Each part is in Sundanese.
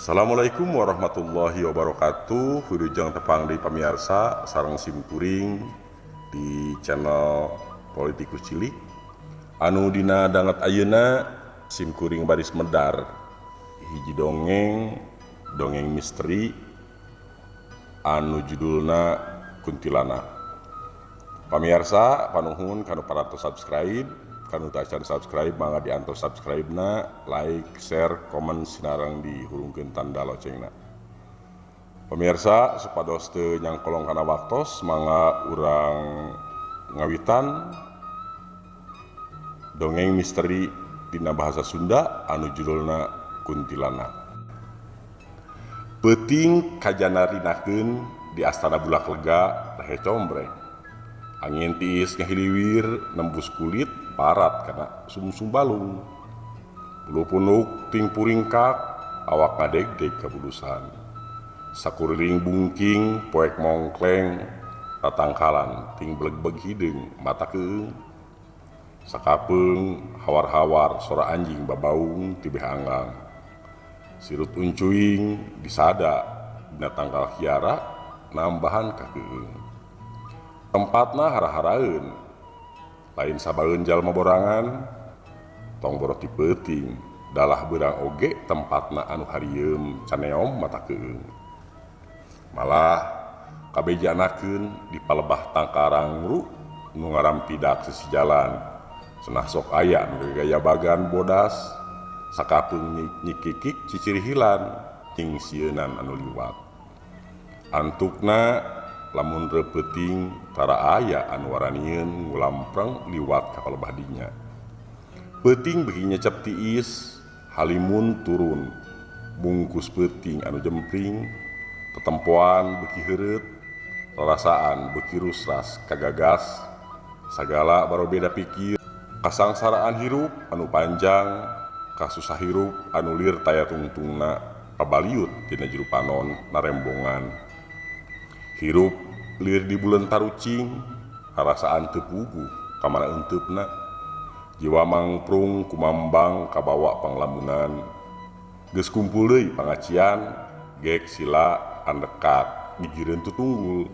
Assalamualaikum warahmatullahi wabarakatuh. Wilujeng tepang di pamiarsa sareng simkuring di channel Politikus Cilik. Anu dina danget ayeuna simkuring baris medar hiji dongeng, dongeng misteri anu judulna Kuntilanak. Pamiarsa, panuhun kanu parantos subscribe, kanu teu acan subscribe mangga diantos subscribe na, like, share, komen sinareng dihurungkeun tanda loncengna. Pemirsa, supados teu nyangkolong kana waktos, mangga urang ngawitan dongeng misteri dina bahasa Sunda anu judulna Kuntilanak. Peuting kajana rinakeun di astana Bulak Lega rehe combreng. Angin tiis ngahiliwir nembus kulit parat kana sumsum balung. Bulu punuk ting puringkak, awak ngadegdeg kabulusan. Sakuriling bungking poek mongkleng, tatangkalan ting blegbeg hideung mata keung. Sakapeung hawar-hawar sora anjing babaung tibeh anggang. Sirut uncuing disada dina tangkal hiara nambahan kakeueung. Tempatna hara-haraeun, lain sabaeun jalma borangan, tong boro ti peuting, dalah beurang oge tempatna anu harieum caneom mata keung. Malah kabejanakeun di palebah tangkal rangru nu ngarampidak sisi jalan. Cenah sok aya nu gagayabagan bodas, sakapeung nyikikik cicirihilan nyingsieunan anu liwat. Antukna lamun reupeting tara aya anu waranieun ngulampreng liwat ka palebah dinya. Peuting beuki nyecep tiis, halimun turun, bungkus peuting anu jempling, tetempoan beuki heureut, rarasaan beuki rusras kagagas, sagala barobeda pikir, kasangsaraan hirup anu panjang, kasusah hirup anu lir taya tungtungna pabaliut dina juru panon narembongan. Hirup lir di bulan tarucing, rarasaan teu puguh kamana enteupna. Jiwa mangprung kumambang kabawa panglamunan. Geus kumpul deui pangacian, gek sila andekak gigireun tutunggul.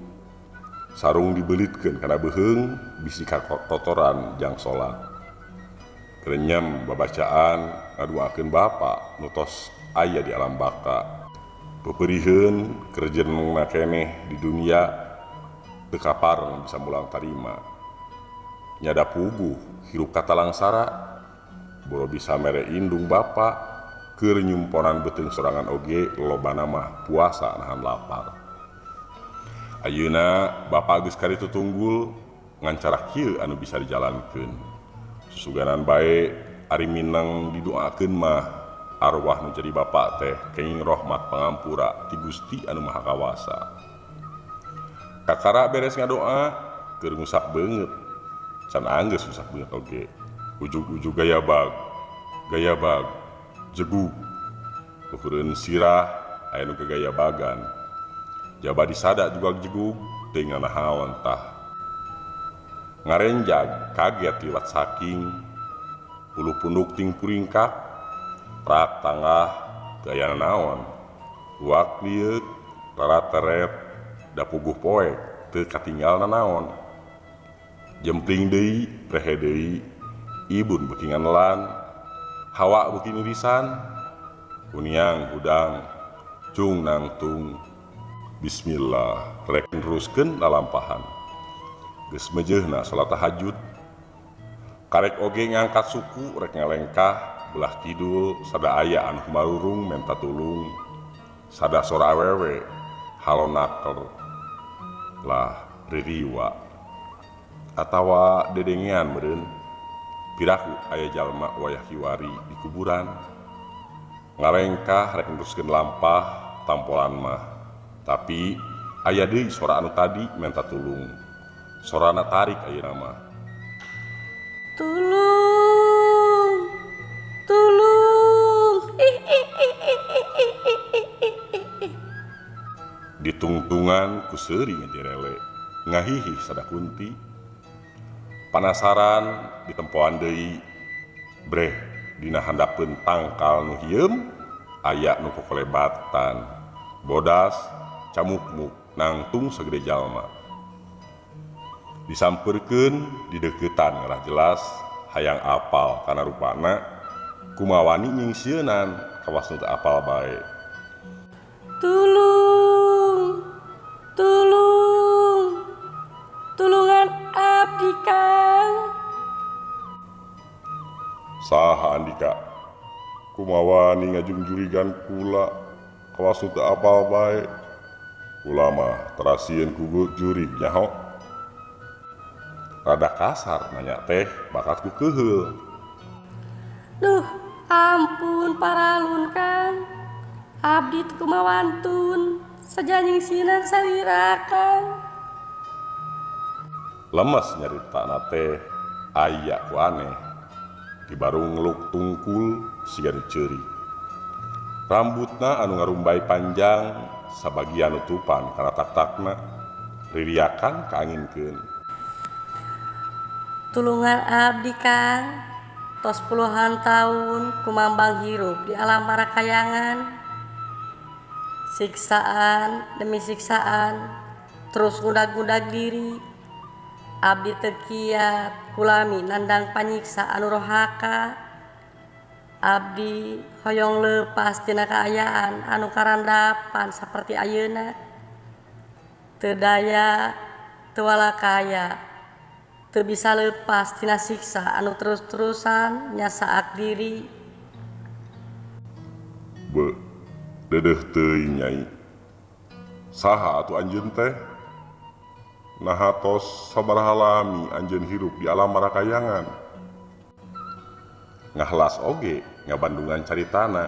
Sarung dibelitkeun kana beuheung bisi kakotoran jang salat. Renyem babacaan ngaduakeun bapa nu tos aya di alam baka. Peperiheun keur jenengna keneh di dunia teu kapareng bisa mulang tarima. Nyada puguh hirup katalangsara, boro bisa mere indung bapa keur nyumponan beuteung sorangan oge lobana mah puasa nahan lapar. Ayeuna bapa geus kari tutunggul ngan cara kieu anu bisa dijalankeun. Susuganan bae ari mineng didoakeun mah arwah nu jadi bapa teh kenging rahmat pangampura ti Gusti anu Maha Kawasa. Kakara beres ngadoa keur ngusap beungeut. Can anggeus ngusap beungeut oge. Ujug-ujug gayabag, gayabag, jegug. Luhureun sirah aya nu gagayabagan. Jaba disada juga jegug teu nganahaon tah. Ngarenjag kaget liwat saking bulu punduk ting puringkak, rak tangah teu aya nanaon. Luak lieuk rarateret da puguh poek teu katinggal nanaon. Jempling deui rehe deui ibun beuki nganelan, hawa beuki nirisan, kuniang hudang cung nangtung. Bismillah rek neruskeun lalampahan. Geus meujeuhna salat tahajud. Karek oge ngangkat suku rek ngalengkah belah kidul sada aya anu marurung menta tulung. Sada sora awewe halonaker lah ririwa atawa dedengean meureun. Piraku aya jalma wayah kiwari di kuburan. Ngalengkah rek neruskeun lampah tampolan mah. Tapi aya deui sora anu tadi menta tulung. Sorana tarik ayeuna mah. Tulung, tulung. Ih, ih, ih, ih, ih, ih, ih, ih, ih, ih. Ditungtungan ku seuri ngajerele, ngahihih sada kunti. Panasaran ditempoan deui, breh dina handapeun tangkal nu hieum Aya nu kokolebatan, bodas, camukmuk, nangtung sagede jalma. Disampeurkeun dideukeutan ngarah jelas hayang apal kana rupana kumawani nyingsieunan kawas nu teu apal bae. Tulung, tulung, tulungan abdi Kang. Saha Andika? Kumawani ngajung-jurigan kula kawas nu teu apal bae. Kula mah terasieun ku jurig nyaho. Rada kasar nanya teh bakat ku keuheul. Duh, ampun paralun Kang. Abdi teu kumawantun saja nyingsieunan salira Kang. Lemes nyaritana teh aya ku aneh. Dibarung ngeluk tungkul siga nu ceurik. Rambutna anu ngarumbay panjang sabagian nutupan kana tak-takna ririakan kaanginkeun. Tulungan abdi Kang, tos puluhan tahun kumambang hirup di alam parakayangan. Siksaan demi siksaan terus ngudag-ngudag diri. Abdi teu kiat kulami nandang panyiksa anu rohaka. Abdi hoyong leupas tina kaayaan anu karandapan saperti ayeuna. Teu daya, teu walakaya, teu bisa leupas tina siksa anu terus-terusan nyasaak diri. Be, deudeuh teuing Nyai. Saha atuh anjeun teh? Naha tos sabaraha lami anjeun hirup di alam marakayangan. Ngahlas oge ngabandungan caritana.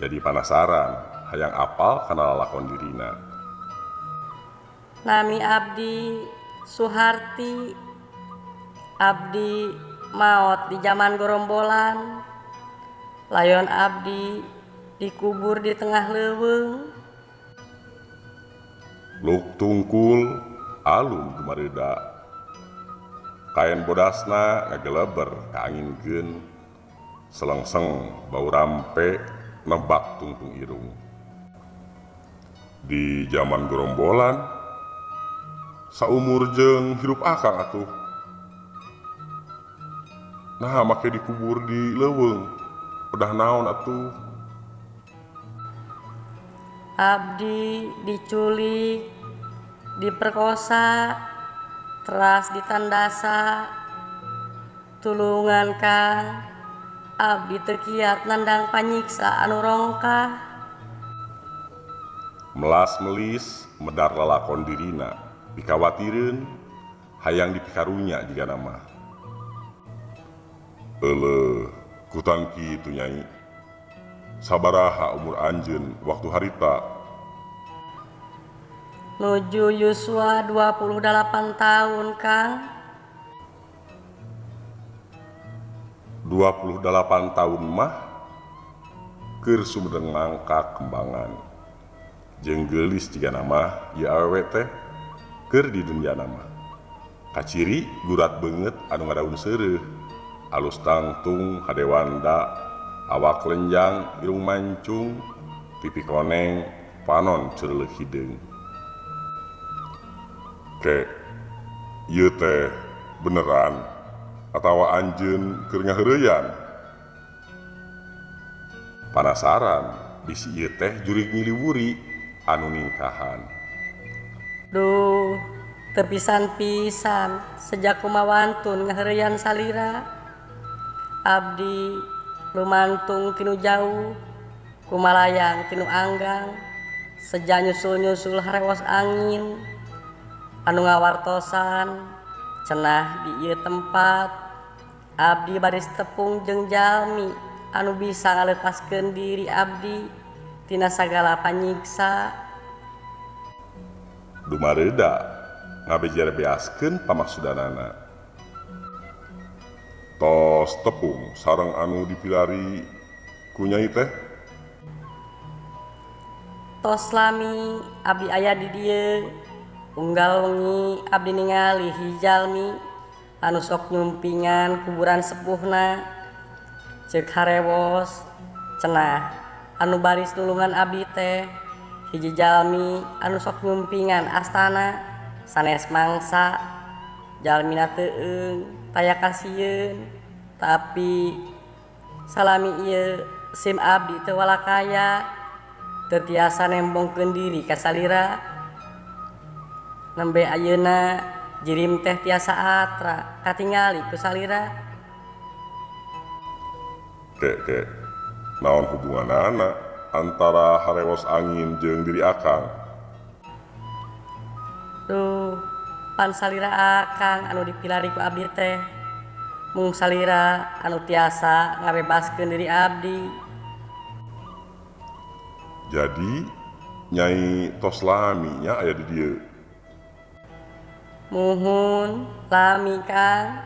Jadi panasaran hayang apal kana lalakon dirina. Nami abdi Suharti. Abdi maot di zaman gorombolan. Layon abdi dikubur di tengah leuweung. Luk tungkul alum dumareuda. Kaen bodasna ngageleber kaanginkeun. Selengseng bau rampe nebak tungtung irung. Di zaman gerombolan saumur jeung hirup akang atuh. Nah make dikubur di leuweung. Pedah naon atuh? Abdi diculik, diperkosa, teras ditandasa. Tulungan Kang, abdi teu kiat nandang panyiksa anu rongkah. Melas-melis medar lalakon dirina, pikawatireun hayang dipikarunya jigana mah. Euleuh, kutang kitu Nyai. Sabaraha umur anjeun waktu harita? Nuju yuswa 28 tahun Kang. 28 tahun mah keur sumedeng mangka kembangan. Jeung geulis jigana mah ieu awewe teh keur di dunyana mah. Kaciri gurat beungeut anu ngadaun seureuh, alus tangtung hadewanda, awak lenjang, irung mancung, pipi koneng, panon ceureuleuk hideung. Ke, ieu teh beneran atawa anjeun keur ngaheureyan? Panasaran bisi ieu teh jurig nyiliwuri anu ningkahan. Duh, teu pisan-pisan sejak kumawantun ngaheureyan salira. Abdi lumantung tinu jauh, kumalayang tinu anggang, seja nyusul-nyusul harewos angin anu ngawartosan cenah di ieu tempat. Abdi baris tepung jeung jalmi anu bisa ngalepaskeun diri abdi tina sagala panyiksa. Dumareuda ngabejer-beaskeun pamaksudanana. Tos tepung sareng anu dipilari ku Nyai teh? Tos lami abdi aya di dieu. Unggal wengi abdi ningali hijalmi anu sok nyumpingan kuburan sepuhna. Ceuk harewos cenah Anu baris nulungan abdi teh hiji jalmi anu sok nyumpingan astana sanes mangsa. Jalmina teueung taya kasieun, tapi salami ieu sim abdi teu walakaya, teu tiasa nembongkeun diri ka salira. Nembe ayeuna jirim teh tiasa atra katingali ku salira. Ke ke naon hubunganana antara harewos angin jeung diri akang? Duh, pan salira akang anu dipilari ku abdi teh mung salira anu tiasa ngabebaskeun diri abdi. Jadi Nyai tos lami nya aya di dieu? Muhun, lami Kang.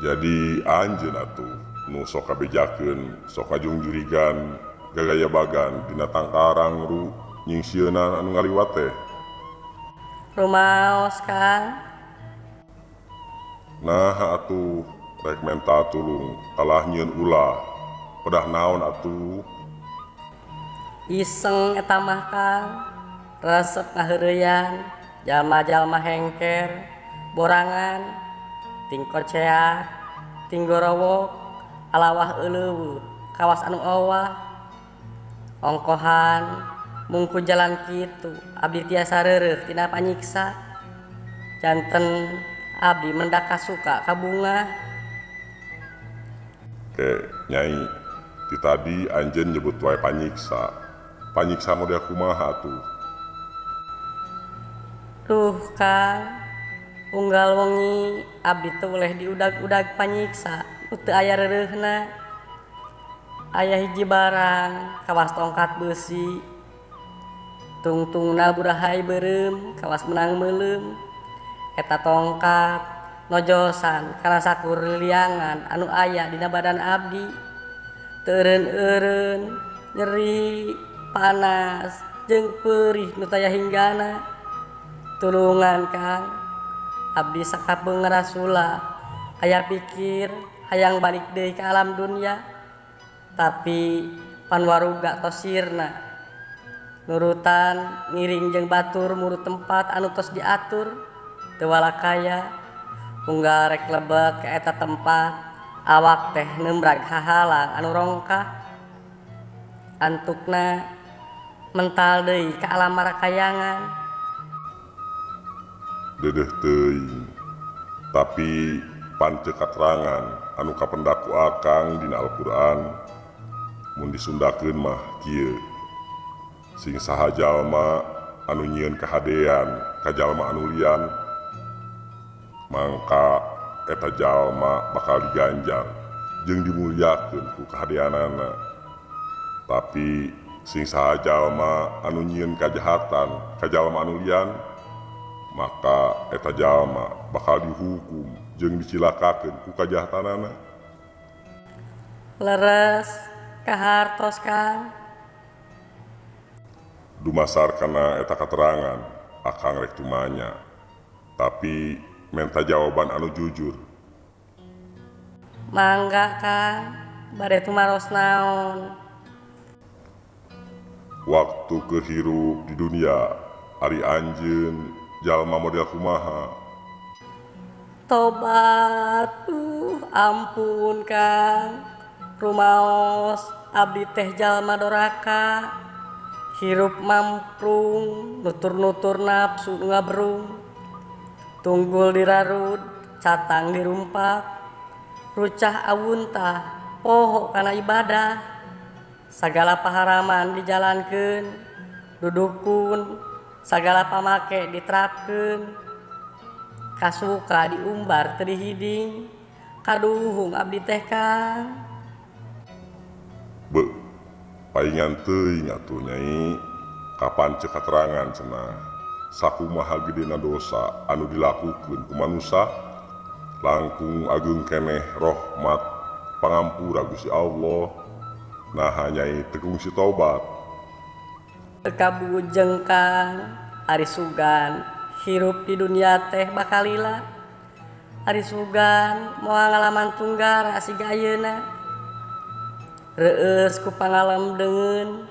Jadi anjeun atuh nu sok kabejakeun, sok ngajungjurigan gagayabagan dina tangkal rangru nyingsieunan anu ngaliwat teh? Rumaos Kang. Naha atuh rek menta tulung kalah nyieun ulah, pedah naon atuh? Iseng eta mah Kang, resep ngaheureyan jalma-jalma hengker borangan tingkoceak tinggorowok alawah euleuweuh kawas anu owah ongkohan mungku jalan kitu abdi tiasa reureuh tina panyiksa. Janten abdi mendak kasuka ka bungah. Ke Nyai, ti tadi anjeun nyebut wae panyiksa. Panyiksa model kumaha atuh? Duh Kang, unggal wengi abdi teh uleh diudag-udag panyiksa nu teu aya reureuhna. Aya hiji barang kawas tongkat beusi, tungtungna burahay beureum kawas meunang meuleum. Eta tongkat nojosan kana sakur liliangan anu aya dina badan abdi. Teu eureun-eureun, nyeri, panas jeung peurih nu taya hinggana. Tulungan Kang, abdi sakapeung ngarasula aya pikir hayang balik deui ka alam dunya, tapi panwaruga tos sirna. Nurutan ngiring jeung batur murut tempat anu tos diatur teu walakaya. Unggal rek lebet ka eta tempat, awak teh neumrag hahalang anu rongkah. Antukna mental deui ka alam marakayangan. Deudeuh teuing, tapi pan teu katerangan anu kapendak ku akang dina Al-Qur'an mun disundakeun mah kieu: sing saha jalma anu nyieun kahadean ka jalma anu lian, mangka eta jalma bakal diganjar jeung dimulyakeun ku kahadeanana. Tapi sing saha jalma anu nyieun kajahatan ka jalma anu lian, maka eta jalma bakal dihukum jeung dicilakakeun ku kajahatanana. Leres kahartos Kang. Dumasar kana eta katerangan akang rek tumanya, tapi menta jawaban anu jujur. Mangga Kang, bade tumaros naon? Waktu keur hirup di dunia, ari anjeun jalma model kumaha? Tobat, ampun Kang. Rumaos abdi teh jalma doraka, hirup mamprung, nutur-nutur nafsu ngaberung. Tunggul dirarud, catang dirumpak, rucah awuntah, poho kana ibadah. Sagala paharaman dijalankeun, dudukun, sagala pamake diterapkeun. Kasuka diumbar teu dihiding, kaduhung abdi teh Kang. Beuh, paingan teuing atuh Nyai, kapan ceu katerangan cenah sakumaha gedena dosa anu dilakukeun ku manusa langkung ageung keneh rahmat pangampura Gusti Allah. Naha Nyai teu kungsi tobat? Teu kabujeng Kang, ari sugan hirup di dunia teh bakal lila. Ari sugan moal ngalaman tunggara siga ayeuna. Reueus ku pangalem deungeun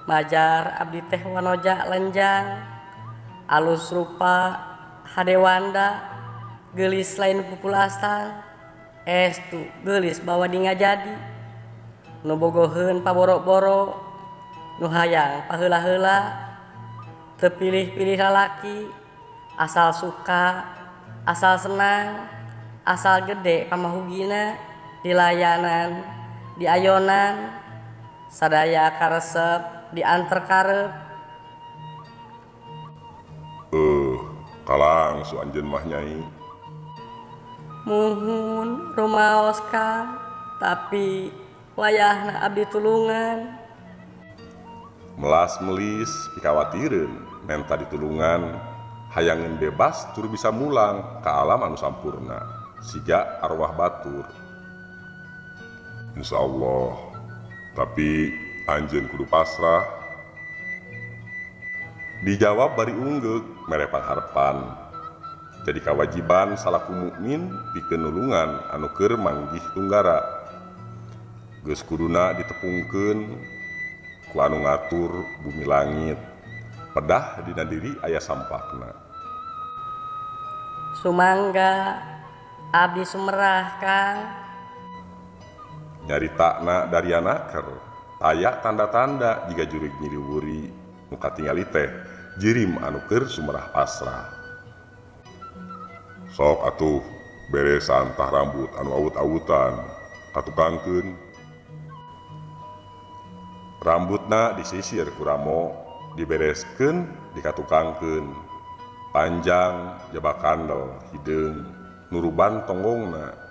majar abdi teh wanoja lenjang alus rupa hade wanda geulis lain pupulastang estu geulis bawa di ngajadi nu bogoheun paboro-boro nu hayang paheula-heula teu pilih-pilih lalaki asal suka asal senang asal gede pamahugina dilayanan diayonan sadaya karesep dianter karep. Kalangsu anjeun mah Nyai. Muhun rumaos Kang, tapi wayahna abdi tulungan. Melas melis pikawatireun menta ditulungan hayangeun bebas tur bisa mulang ka alam anu sampurna siga arwah batur. Insya Allah, tapi anjeun kudu pasrah. Dijawab bari unggeuk mere pangharepan. Jadi kawajiban salaku mukmin pikeun nulungan anu keur manggih tunggara. Geus kuduna ditepungkeun ku anu ngatur bumi langit. Pedah dina diri aya sampakna. Sumangga abdi sumerah Kang. Nyaritakna Daryana ker aya tanda-tanda jiga jurig nyiriwuri nu katingali teh jirim anu keur sumerah pasrah. Sok atuh beresan tah rambut anu awut-awutan katukangkeun. Rambutna disisir ku Ramo dibereskeun dikatukangkeun. Panjang jaba kandel hideung nuruban tonggongna.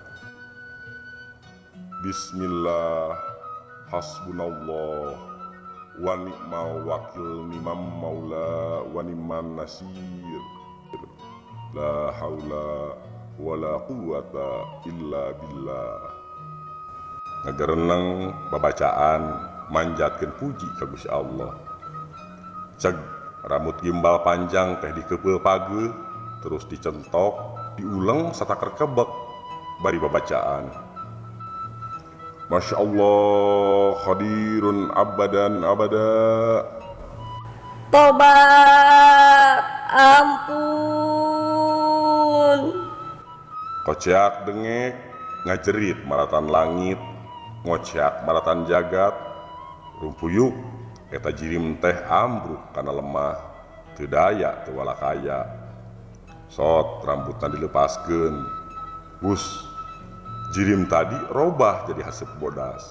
Bismillah hasbunallah wa ni'mal wakil nimam maula wa ni'man nasir. La haula wala quwata illa billah. Ngagereneng babacaan manjatkeun puji ka Gusti Allah. Ceg rambut gimbal panjang teh dikepeul pageuh terus dicentok diuleng sataker kebek bari babacaan. Masya Allah, khadirun abadan abada. Tobat, ampun. Koceak dengek, ngajerit maratan langit, ngoceak maratan jagat, rumpuyuk, eta jirim teh ambruk kana lemah, teu daya teu walakaya. Sot rambutna dilepaskeun, bus. Jirim tadi robah jadi haseup bodas.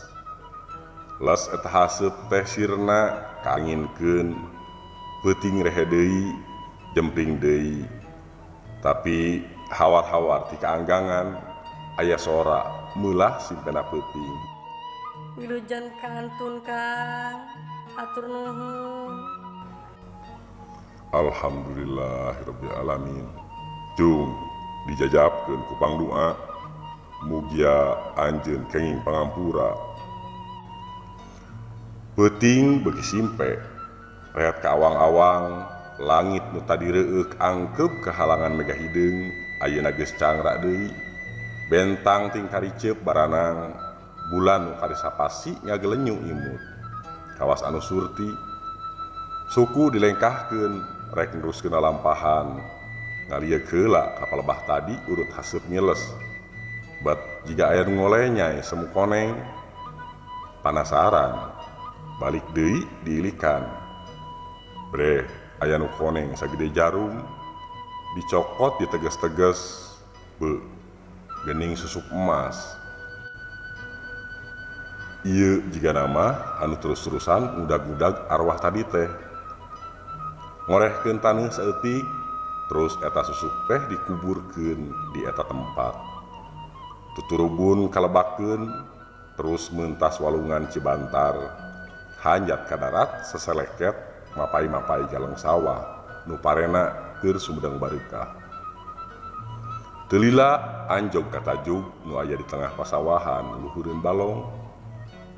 Les eta haseup teh sirna kanginkeun, peuting rehe deui, jempling deui. Tapi hawar-hawar ti kaanggangan aya sora meulah simpena peuting. Wilujeng kantun Kang, hatur nuhun. Alhamdulillahirabbil alamin. Jung dijajabkeun ku pangdoa. Mugia anjeun kenging pangampura. Peuting beuki simpe, rehat ka awang-awang, langit nu tadi reueuk angkeup kahalangan mega hideung, ayeuna geus cangrak deui. Bentang ting kariceup baranang, bulan nu karisapasi ngagelenyu imut. Kawas anu surti, suku dilengkahkeun rek neruskeun lalampahan. Ngalieuk heula ka palebah tadi urut haseup ngiles. Bat jika aya nu ngolenyai semu koneng, panasaran, balik deui diilikan. Breh, aya nu koneng sagede jarum, dicokot diteges-teges, be, gening susuk emas. Ieu jiga nama anu terus-terusan ngudag-ngudag arwah tadi teh. Ngorehkeun taneuh saeutik, terus eta susuk teh dikuburkeun di eta tempat. Tuturubun kalebakeun, terus mentas walungan Cibantar, hanjat ka darat seseleket mapai-mapai galeng sawah nu parena keur Sumedang bareuka. Teu lila anjog ka tajug nu aya di tengah pasawahan luhureun balong,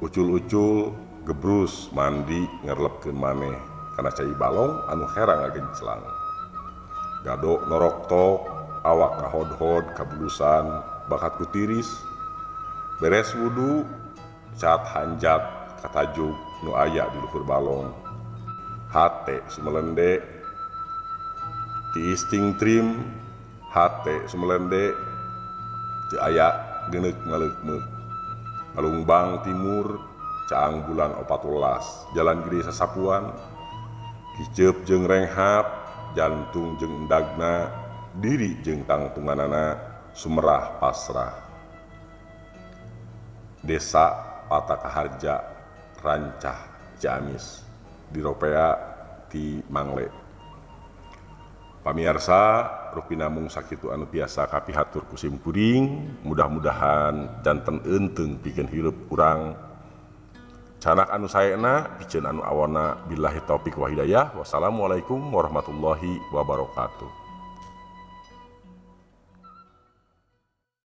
ucul-ucul gebrus mandi ngerlepkeun maneh kana cai balong anu herang ngagenclang. Gado noroktok, awak ngahodhod kabulusan, bakat kutiris. Beres wudu, Cat hanjat katajug nu aya di luhur balong. Hate sumelende tiis tingtrim, hate sumelende teu aya geuneuk ngaleukmeuk. Malungbang Timur caang bulan 14 jalan gede sasapuan kiceup jeung renghap jantung jeung endagna diri jeung tangtunganana sumerah pasrah. Desa Patakaharja Rancah Ciamis diropea ti Mangle. Pamiarsa rupina mung sakitu anu tiasa kapihatur ku sim kuring, mudah-mudahan janten eunteung pikeun hirup urang. Canak anu saena piceun anu awona, billahi taufik wa hidayah. Wassalamualaikum warahmatullahi wabarakatuh.